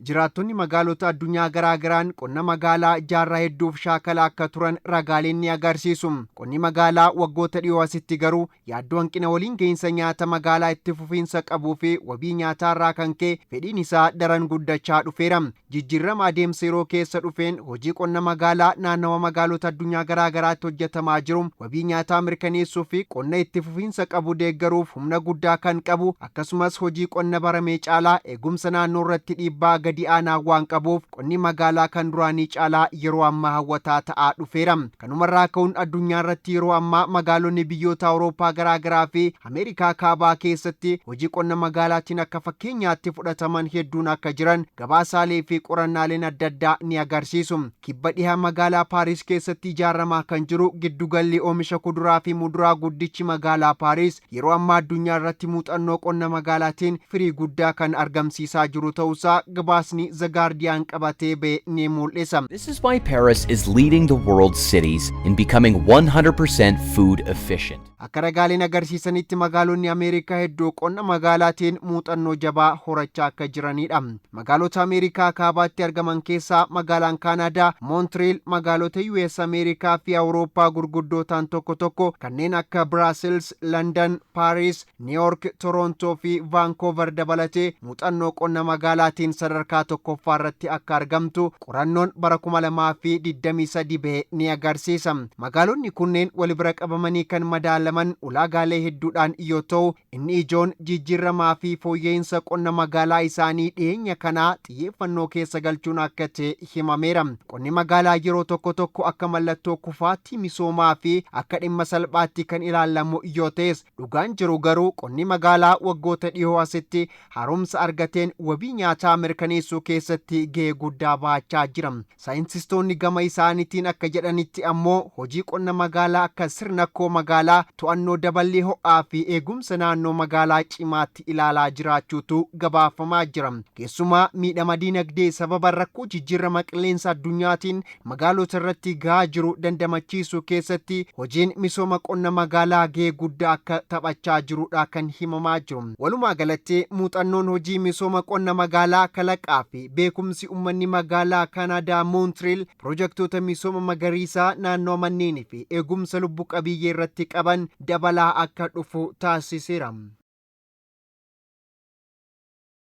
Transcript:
Jiraattonni magaalota addunyaa garaa garaan qonna magaalaa jaarraa hedduuf shaakalaa akka turan ragaaleen ni agarsiisu. Qonni magaalaa waggoota dhiyoo asitti garuu yaaddoo hanqina waliin gahinsa nyaata magaalaa itti fufiinsa qabuu fi wabii nyaataa irraa kan ka'e fedhiin isaa daran guddachaa dhufeera. Jijjiirama adeemsa yeroo keessa dhufeen hojii qonna magaalaa naannawa magaalota addunyaa garaa garaatti hojjetamaa jiru wabii nyaataa mirkaneessuu fi qonna itti fufiinsa qabu deeggaruuf humna guddaa kan qabu, akkasumas hojii qonna baramee caalaa eegumsa naannoo irratti dhiibbaa gadi aanaa waan qabuuf, qonni magaalaa kan duraanii caalaa yeroo ammaa hawwataa ta'aa dhufeera. Kanumarraa ka'uun addunyaa irratti yeroo ammaa magaalonni biyyoota Awurooppaa garaa garaa fi Ameerikaa Kaabaa keessatti hojii qonna magaalaatiin akka fakkeenyaatti fudhataman hedduun akka jiran gabaasaalee fi qorannaaleen adda addaa ni agarsiisu. Kibba dhiha magaalaa Paaris keessatti ijaaramaa kan jiru giddugalli oomisha kuduraa fi muduraa guddichi magaalaa Paaris yeroo ammaa addunyaa irratti muuxannoo qonna magaalaatiin firii guddaa kan argamsiisaa jiru ta'uusaa gabaasni The Guardian qabatee ba'e ni mul'isa. This is why Paris is leading the world's cities in becoming 100% food efficient. Akka ragaaleen agarsiisanitti, magaalonni Ameerikaa hedduu qonna magaalaatiin muuxannoo jabaa horachaa akka jiranidha. Magaalota Ameerikaa kaabaatti argaman keessaa magaalaan Kaanaadaa Moontiriil, magaalota US Ameerikaa fi Awurooppaa gurguddoo ta'an tokko tokko kanneen akka Biraasils, London, Paaris, Niiyork, Torontoo fi Vaankoover dabalatee muuxannoo qonna magaalaatiin sadarkaa tokkoffaa irratti akka argamtu qorannoon bara 2023 bahe ni agarsiisa. Magaalonni kunneen wal bira qabamanii kan madaalaman ulaagaalee hedduudhaan yoo ta'u, inni ijoon jijjiiramaa fi fooyya'insa qonna magaalaa isaanii dhiyeenya kanaa xiyyeeffannoo keessa galchuun akka ta'e himameera. Qonni magaalaa yeroo tokko tokko akka mallattoo kufaatii misoomaa fi akka dhimma salphaatti kan ilaalamu yoo ta'es, dhugaan jiru garuu qonni magaalaa waggoota dhiyoo asitti haaromsa argateen wabii nyaataa mirkaneessuu keessatti gahee guddaa bahachaa jira. Saayintistoonni gama isaaniitiin akka jedhanitti ammoo, hojii qonna magaalaa akka sirna koo magaalaa, to'annoo daballee ho'aa fi eegumsa naannoo magaalaa cimaatti ilaalaa jiraachuutu gabaafamaa jira. Keessumaa miidhama diinagdee sababa rakkoo jijjiirama qilleensa addunyaatiin magaalota irratti gahaa jiru dandamachiisuu keessatti hojiin misooma qonna magaalaa gahee guddaa akka taphachaa jirudha kan himamaa jiru. Walumaa galatti, muuxannoon hojii misooma qonna magaalaa, kalaqaa fi beekumsi uummanni magaalaa Kaanaadaa Moontiriil pirojektoota misooma magariisaa naannoo manneenii fi eegumsa lubbu qabiyyee irratti qaban dabalaa akka dhufu taasiseera.